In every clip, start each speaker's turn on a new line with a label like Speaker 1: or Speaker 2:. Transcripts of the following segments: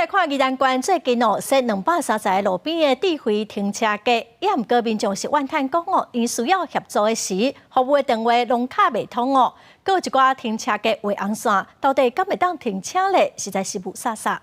Speaker 1: 來看宜蘭縣最近哦，設230個路邊的智慧停車格，也毋過民眾是怨嘆講哦，𪜶需要協助的時，服務的電話攏敲袂通哦，閣有一寡停車格畫紅線，到底敢會當停車咧？實在是霧煞煞。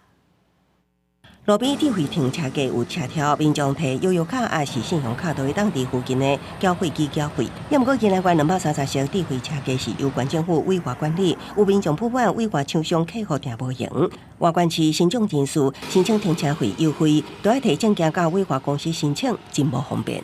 Speaker 2: 路邊智慧停車格有車條，民眾提悠遊卡抑是信用卡都會當佇附近的繳費機繳費。也毋過，宜蘭縣230座智慧車格是由縣政府委託管理，有民眾不滿委託廠商客戶定無閒。外縣市身障人士申請停車費優惠，都愛提證件到委託公司申請，真無方便。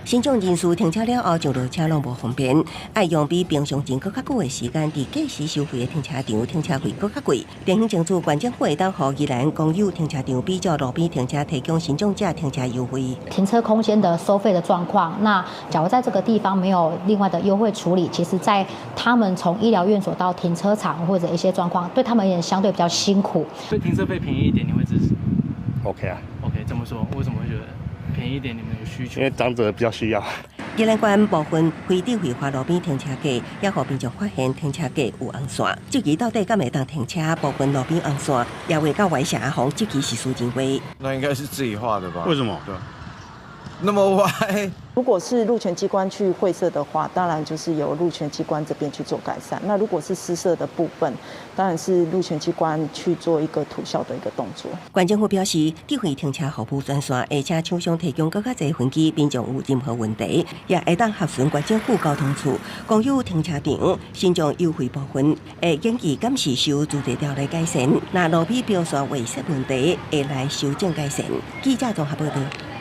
Speaker 2: 身障人士停車了後上落車攏無方便，愛用比平常人閣較久的時間，佇計時收費的停車場停車費閣較貴。電行政處縣政府會當予宜蘭公有停車場比照路邊停車提供身障者停車優惠。
Speaker 3: 停車空間的收費的狀況，那假如在這個地方沒有另外的優惠處理，其實在他們從醫療院所到停車場或者一些狀況，對他們也相對比較辛苦。
Speaker 4: 所以停車費便宜一點，你會支持
Speaker 5: ？OK 啊。
Speaker 4: OK，怎麼說？為什麼會覺得便宜一點，你們有需求？
Speaker 5: 因為長者比較需要。
Speaker 2: 宜蘭縣部分非智慧化路邊停車格，也予民眾發現停車格有紅線，質疑到底敢會當停車？部分路邊紅線也畫到歪斜，予人質疑是私人畫。
Speaker 6: 那應該是自己畫的吧？
Speaker 5: 為什麼？對，
Speaker 6: 那麼歪。
Speaker 7: 如果是路權機關去繪設的話，當然就是由路權機關這邊去做改善。那如果是私設的部分，當然是路權機關去做一個塗銷的一個動作。
Speaker 2: 縣政府表示，智慧停車服務專線，而且廠商提供閣較濟分機，民眾有任何問題，也會當洽詢縣政府交通處公有停車場身障優惠部分，會建議敢是受住宅條例改善。若路邊標線畫設問題，會來修正改善。記者綜合報道。